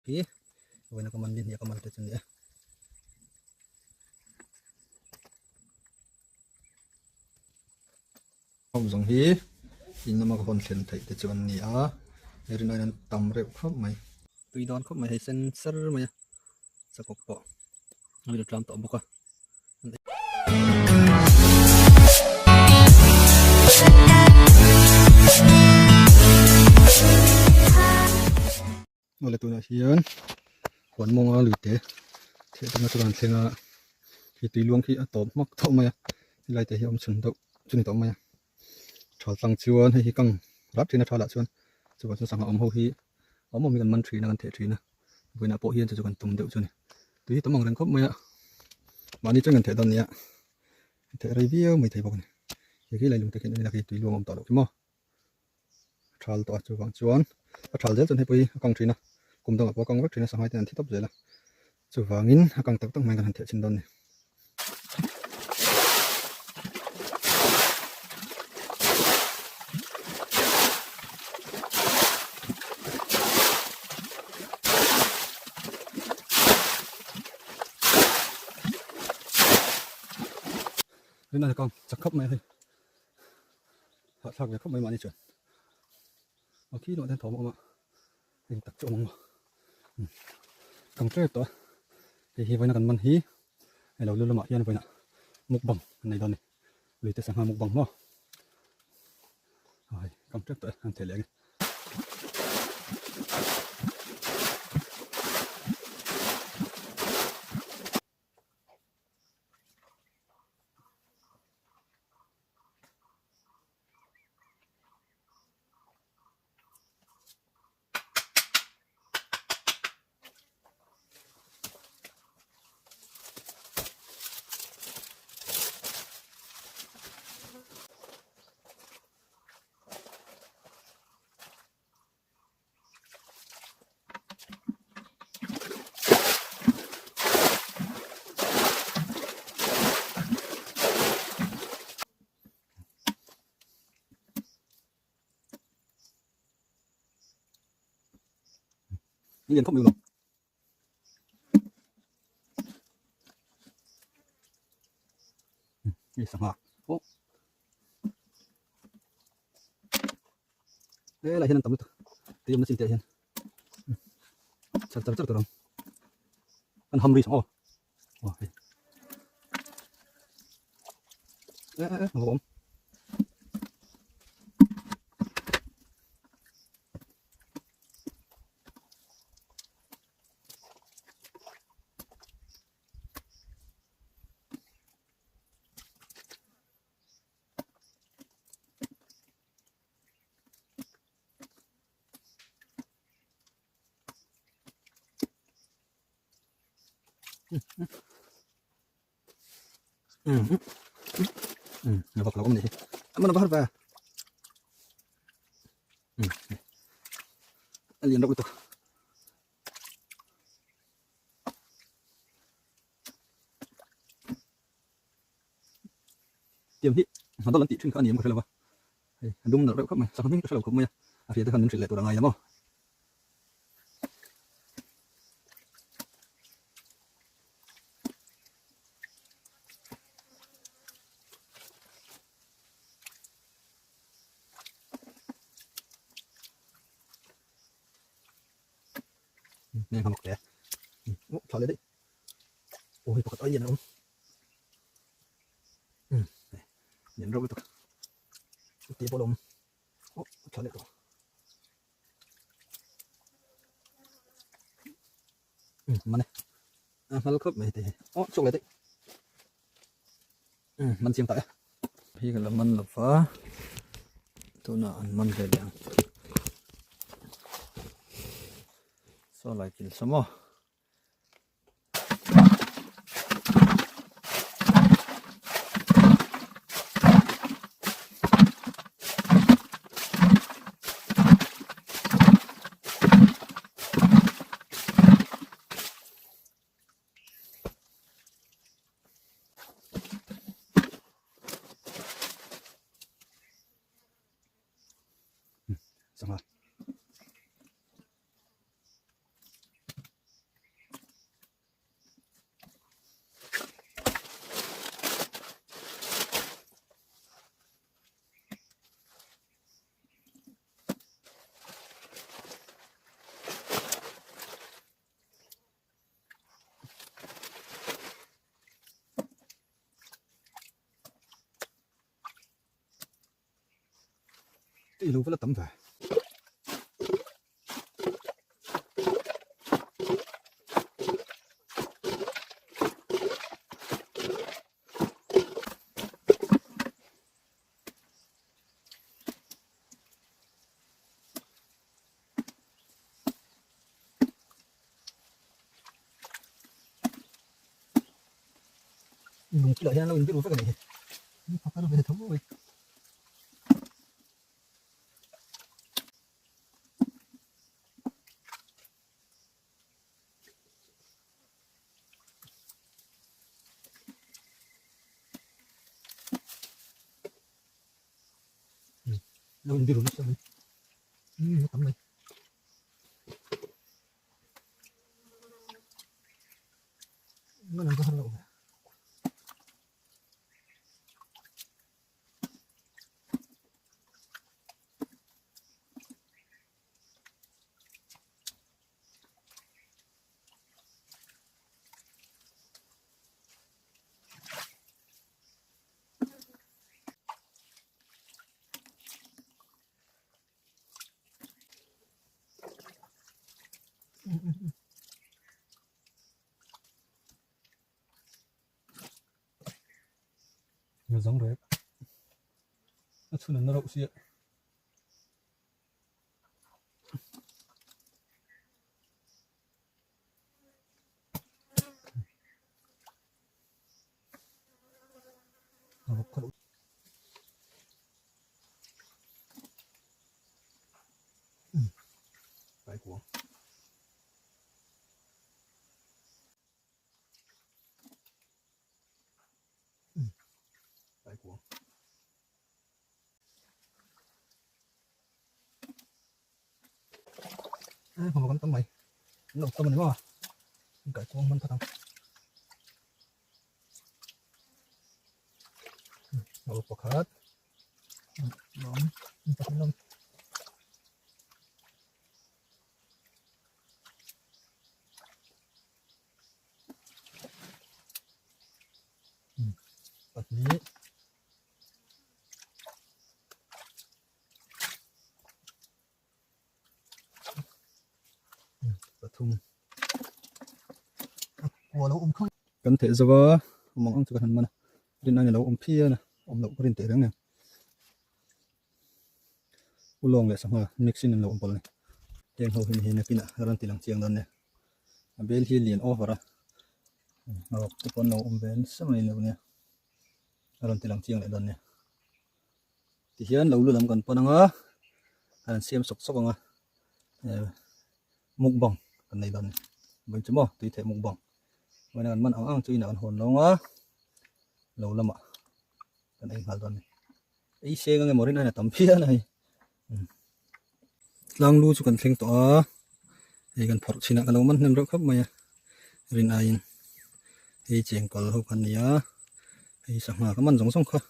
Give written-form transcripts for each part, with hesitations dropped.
Hi vawiin a ka man ni hnih a ka man te chu a ni e. Ho zawng hi in lama ka hawn thlen theih te chu an ni a, he rin aiin an tam reuh khawp mai. Tui dawn khawp mai hei sen ser mai a, chakawk pawh a lo tlam tawh bawk a. Awle tunah hian huan mawnga luite theh tawhna chu kan thleng a khi tui luang khi a tawp hmak tawh mai a helai te hi a awm chhun deuh chu ni tawh mai a thal tlang chuan hei hi kang rap thin a thalah chuan chuvang chuan sangha awm ho hi awm awm hi kan man thin a kan theh thin a vawiinah pawh hian chu chu kan tum deuh chu a ni tui hi tam ang reng khawp mai a mahni chuan kan theh dawn a ni a theh rei viau mai thei bawk a ni hei khi lei lung te khian en ila khi tui luang a awm tawh loh khi maw. Thal tawh a chuvang chuan a thal zel chuan hei pawh hi a kang thin a kum dangah pawh a kang vek thin a sanghai ten an thi tawp zel a chuvangin a kang tak tak mai kan han theh chhin dawn a ni. Rin a kang chak khawp mai a hei. Hahthlak ve khawp mai mahni chuan a khi luah ten thawm a awm a eng tak chu a awm ang maw kang tlep tawh a hei hi vawiina kan man hi hei lo lu lamah hian vawiina mukbang an nei dawn a ni luite sangha mukbang maw hei kang tlep tawh e an theh leh ang e. Lian khawp mai lo. Hei sangha. Oh. Helai hian an tam lutuk. Tui awmna chin te ah hian char char char tur a awm. An ham ri aw. Aw hei. E e e a awm. Vak lo awm ni hi a man a va har ve a lian reuh lutuk tiang hi hna dawlh an tih thin kha a ni em ka hre lo va hei a dum nalh reuh khawp mai sangha hming ka hre lo khawp mai a a hria te khan min hrilh leh tur a ngai a maw. Neng hamok te. Oh, tha le dei. Oh, hei pakhat ai lian a awm. Um, lian reuh lutuk. Ti pawh a awm. Oh, tha leh tawh. Um, man e. A hmal khawp mai te hi. Oh, chhuak leh daih. Um, man chiang ta e. Hi ka la man lova. Tunah an man ve leh ang. Saw lai kil saw maw. Sangha. I lo va la tam ve. Lung pilah hian lo inbiru vek a nih hi. Phakar ve tho mai. Lo inbiru nasa mai. A tam mai. Ngan ang ka har lo. Zawng rek a chhun an na reuh sia. Kan tam mai an lo tam a ni maw an kaikuang hman phawt ang lo pakhat lawm pakhat lawm. Pahnih pathum kan theih zo a awm ang ang chu kan han man a rin aiin a lo awm phian a awm loh ka rin teh reng nen ulawng leh sangha mix in an lo awm pawlh a ni heng ho hi ni hi nakinah a rawn ti lang chiang dawn nia a bel hi lian over a rawk te pawh an lo awm ve nasa mai lo nia a rawn ti lang chiang leh dawn nia tihian lo lu lam kan pan anga kan siam sawk sawk anga mukbang kan nei dawn a ni vawiin chu maw tui theih mukbang vawiin a kan man ang ang chu inah kan hawn lo anga lo lamah kan ei nghal dawn a ni ei seng ang emaw rin aiin a tam phian a hei tlang lu chu kan thleng tawh a hei kan phawrh chinah ka lo man hnem reuh khawp mai a rin aiin hei chengkawl ho kha a ni a hei sangha ka man zawng zawng kha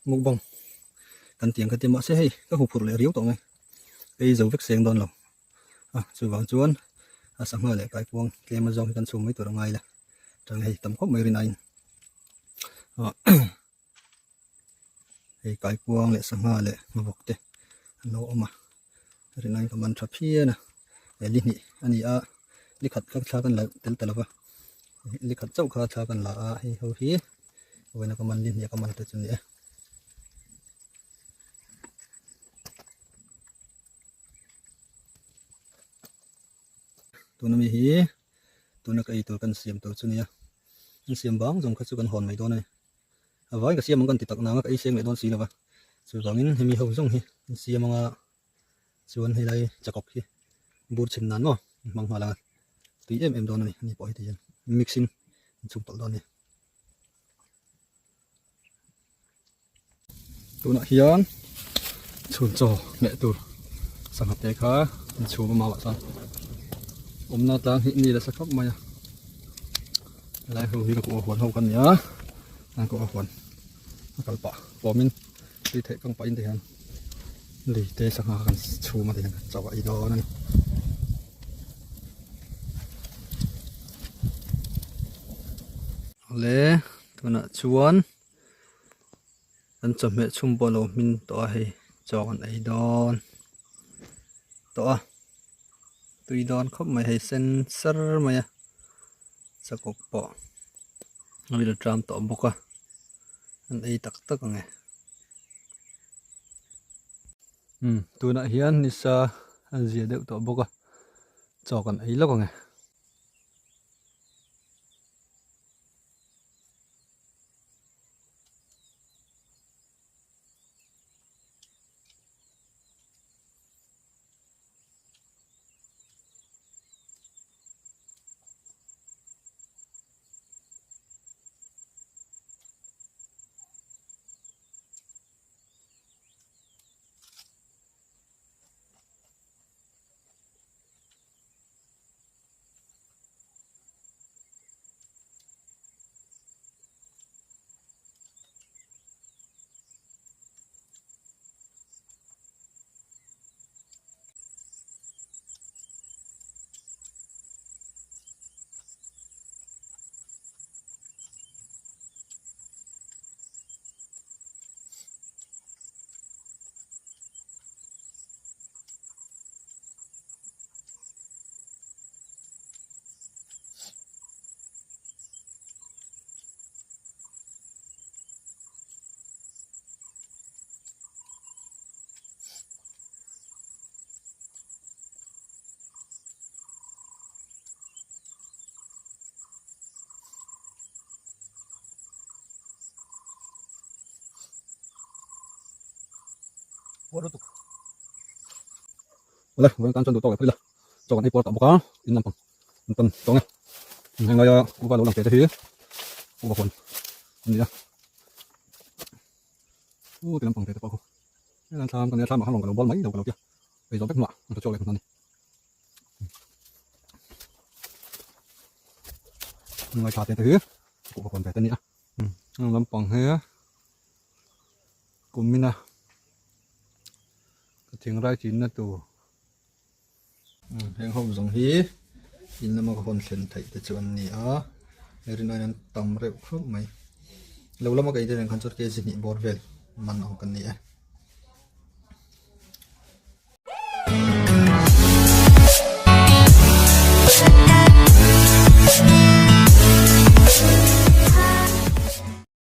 mukbang kan tiang kha tia mahse hei ka hu phurh leh riau tawh mai ei zo vek seng dawn lo a chuvang chuan a sangha leh kaikuang tlem a zawng hi kan chhum mai tur a ngai la tang hei tam khawp mai rin aiin hei kaikuang leh sangha leh hmabawk te an lo awm a rin aiin ka man tha phian a he li hnih a ni a li khat kha thla kan la tel ta lova li khat chauh kha thla kan la a hei ho hi vawiin a ka man li hnih a ka man te chu a ni e. Tuna mi hi tuna ka ei tur kan siam tur chu nia an siam bang zawng kha chu kan hawn mai dawn a ni a vai ka siam ang kan ti tak nang a ka ei seng leh dawn si lova chuvangin hemi ho zawng hi an siam anga chuan helai chakawk hi bur chhin nan maw hmang nghal anga tui em em dawn a ni ani pawh heti hian mix in an chhung tawlh dawn a ni. Tunah hian chhun chaw hmeh tur sangha te kha an chhum a mau ah chuan awmna tlang hi ni nasa khawp mai a helai ho hi ka kuh a huan ho kha a ni a an kuh a huan a kal pah pawmin tui theih kang pahin te hian lui te sangha kan chhum a ti hian chaw a ei dawn a ni. Awle tunah chuan. An chawhmeh chhum pawh a lo hmin tawh a hei. Chaw kan ei dawn tawh a tui dawn khawp mai hei sen sar mai a chakawk pawh a ril tram tawh bawk a an ei tak tak ang e. Umm tunah hian nisa a zia deuh tawh bawk a chaw kan ei lawk ang e. Awle vawiin tan chuan duh tawk leh phawt ila chaw kan ei puar tawh bawk a in lampang an pan tawng e heng laia uva lo lang te te hi uva huan an ni a u ti lampang te te pawh khu heng an thlam kan nia thlam ah khan rawn ka lo bawl mai lo ka lo tia ei zawh vek hnuah an tha chhuak leh hman a ni heng lai thla te te hi uva huan ve te a ni a heng lampang hi kumina ka thingrai chinna tur heng ho zawng hi in lama ka hawn thlen theih te chu an ni a he rin aiin an tam reuh khawp mai lo lama ka inten ang khan chuan kg hnih bawr vel man ang kan ni e.